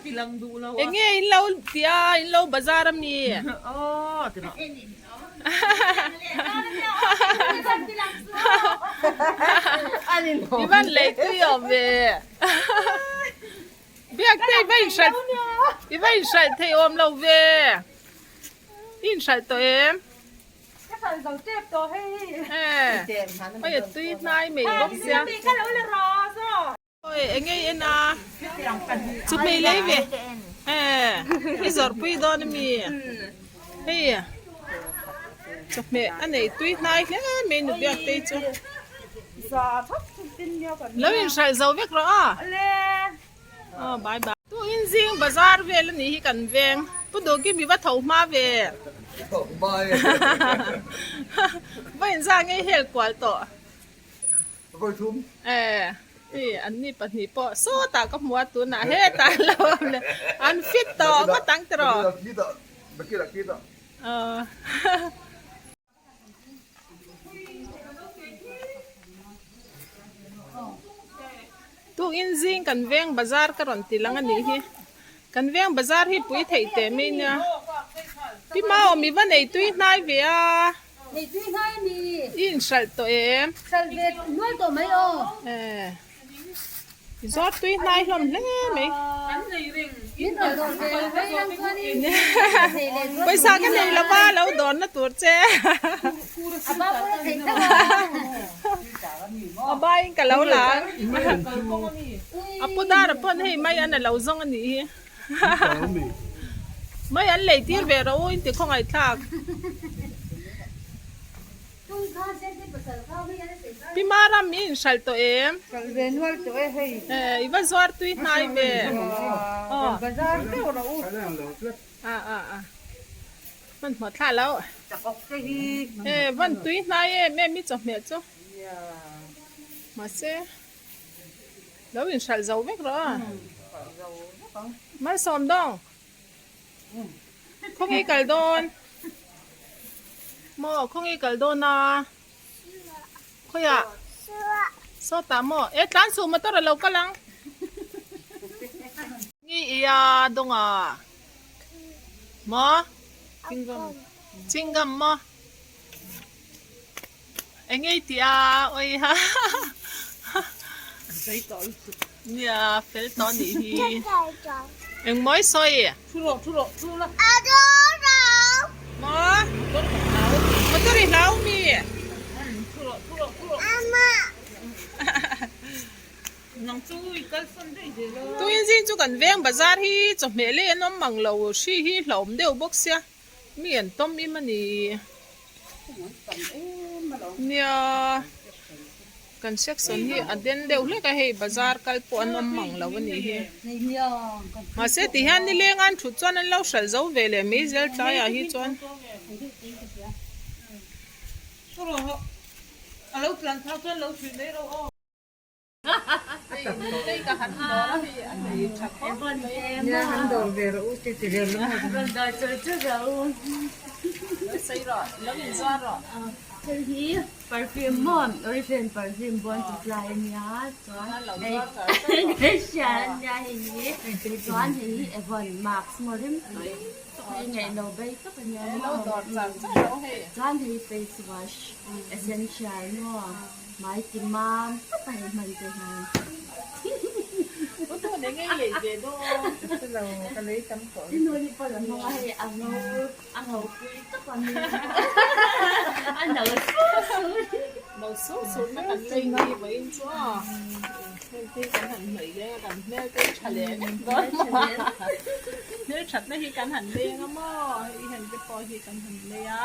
Eng nge in lo ti a, in lo bazar a mi? I van lei tui awm ve. Biak te i va inhralh i va inhralh thei awm lo ve. I inhralh tawh em? Ka hralh zo tep tawh hei. Hei a tui hnai mai bawk sia. Awi eng ei en a chu hmei lei ve i zawrh pui dawn ami hei chawhmeh a nei tui hnai hle mai nu biak te chu lo in hralh zo vek rawh a aw bye bye tu in zing bazar vel a nih hi kan veng pu duhki mi va tho hma ve va inzah ngei hel kual tawh. Eh, hei an ni pahnih pawh sawtah ka hmu a tunah hetah an lo awm leh an fit tawh ngawt ang tiraw. Aw. Tukin zing kan veng bazar ka rawn ti lang a nih hi. Kan veng bazar hi pui theih teh mai nia. Pi Maawm i va nei tui hnai ve a. Nei tui hnai a ni. I inhralh tawh em? Hralh ve nual tawh mai aw. Eh. I zawt tui hnai hlawm hle mai. Min rawn dawr ve mai ang chuanin thei leh zual Pawisa ka nei lo va lo dawnna tur che. A ba pawh a theih tho a. A bain ka lo la. A pu dara pawn hei mai an a lo zawng a nih hi. Mai an lei tir ve rawh u in ti khawngaih thlak. Pi Maram i inhralh tawh em? Eh i va zuar tui hnai ve. Hmanhmawh thlah lo. Eh van tui hnai em em i chawhmeh chu. Mahse. Lo inhralh zo vek rawh a. Malsawm dawng. Khawnge kal dawn? Maw khawnge kal dawn a? Khawiah? Sawtah maw? E tlan suh motor a lo kal ang. Nge i a dawng a? Maw? Chingam maw? Eng ei tih a awi ha nia fel tawh anih hi eng mawi sawi maw motor i hlau mi tuin zing chu kan veng bazar hi chawhmeh leh an awm mang lo hri hi hlauhawm deuh bawk sia mi an tawm im a ni. Nia kan section hi a den deuh hlek a hei bazar kal pawh an awm mang lo a nih hi mahse ti hian nileng an thut chuan an lo hralh zo ve leh mai zel tlaiah hi chuan. Perfume maw Oriflame perfume bawn supply a nia chuan hei a nia hei hi chuan hei hi Avon mask maw rim tui tak hei ngaihno bei tak a nia maw chuan hei face wash essential maw. Mai ti mam tawp a hei hman te hian. Tinu hi pawn a hmang a hei a ngo a ngo pui tawp a mi a no sur sur. No sur sur na kan lei hi vawiin chu a heng te kan han hnawih leng a kan hmel te tha leh vek dawn maw hmel that na hi kan han leng a maw hei heng te pawh hi kan han lei a.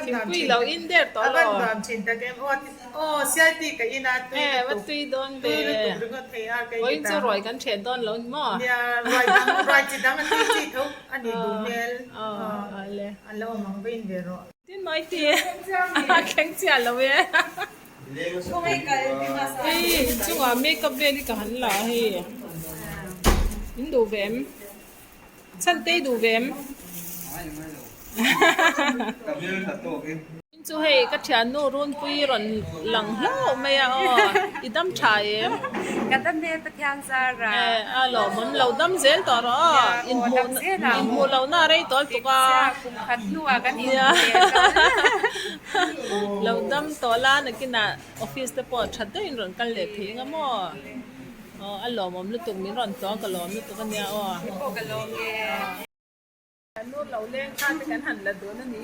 Thingpui lo in der tawh lo. Eh va tui dawn ve. Vawiin chu ruai kan ṭhet dawn lo ni maw? Tin mai ti a thleng chiah lo e. Hei inchungah makeup vel hi ka han la a hei in duh ve em chhan te i duh ve em. Chu hei ka thiannu Runpui rawn lang hlauh mai a aw, i dam tha em? Ka dam e Pathian zara. E a lawmawm lo dam zel tawh rawh aw, inhmuh lohna a rei tawl tuk a. Kum khat hnuah kan inhmuh leh tawh. Lo dam tawh la nakinah office te pawh that deuhin rawn kal leh thei anga maw? Aw a lawmawm lutuk min rawn tlawng ka lawm lutuk ania aw. Kei pawh ka lawm e. Nu lo leng kha te kan han la dun a ni.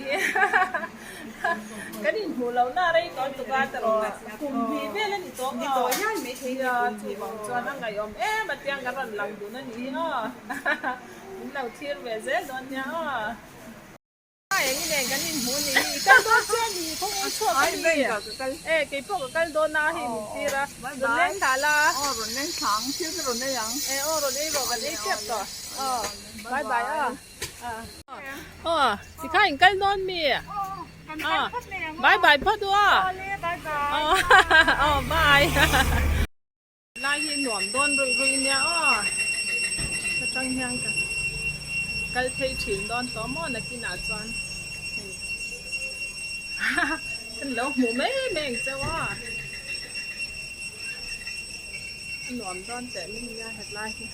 Kan inhmuh lohna a rei tawh tuk a tawh kum hnih vel a ni tawh maw? Nia chuvang chuan a ngaihawm em a tiang kan rawn lang dun a ni hi aw. Min lo thlir ve zel dawn nia aw. Eng i nen kan inhmuh a ni hi. I kal dawn chiah a ni kawng eng chhuak a ni. E keipawh ka kal dawn a hei min tir a. Rawn leng thla la. Aw rawn leng thla ang thil ka rawn ei ang. E aw rawn ei rawh kan ei tep tawh. Aw bye bye aw. Aw tikha in kal dawn mi. Aw bye bye phawt u aw. Aw aw bye. Lai hi nuam dawn ruih ruih nia aw. Ka tang hian ka kal phei thin dawn tawh maw nakinah chuan hei kan lo hmuh mai mai ang cheu aw. A nuam dawn teh mai nia hetlai hi.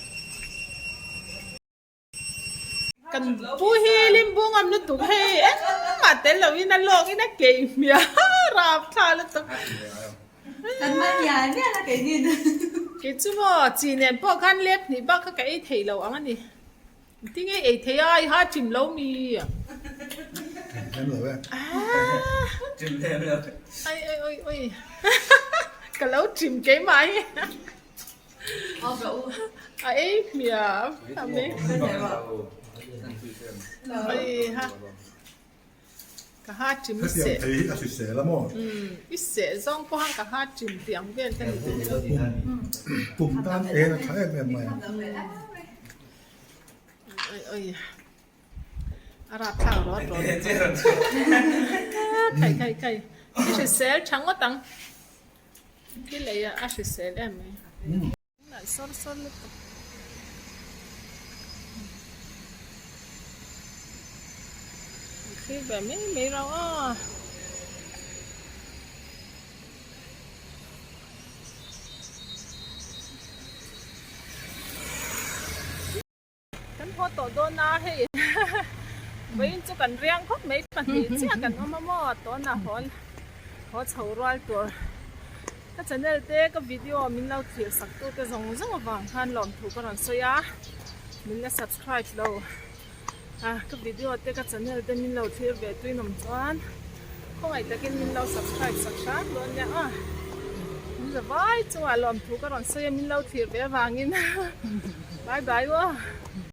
Kan pu hi limbu ngam lutuk hei engmah tel lo in a lawk in a keih hmiah rap thla lutuk. Kan hman mial mial a keinin. Kei chu maw chi nen pawh khan lep hnih bak kha ka ei thei lo ang a ni. Tinge ei thei a i ha chim lo mi. Chim lo e. Chim lem lo. Ai ai oi oi. Ka lo chim keimah hi. A ei hmiah a mi. Ai ha. Ka ha chim i seh. Hetiang thei hi a hrisel a maw? I seh zawng pawh khan ka ha chim tiang vel ka ni tih chu. Pum tan en a tha em em mai a. Oi oi. A rap thlak rawt rawt. Khai khai khai. I hrisel tha ngawt ang. Thil ei a hrisel em mai. Nalh sawr sawr lutuk. An thlir ve mai mai rauh a. Kan haw tawh dawn a hei vawiin chu kan riang khawp mai pahnih chiah kan awm a maw tawna hawn haw chho rual tur ka channel te ka video min lo thlir sak tu te zawng zawng avang khan lawmthu ka rawn sawi a min la subscribe lo a ka video te ka channel te min lo thlir ve tuinawm chuan khawngaih takin min lo subscribe sak hram dawn nia a min za vai chungah lawmthu ka rawn sawi a min lo thlir ve avangin. Bye bye aw.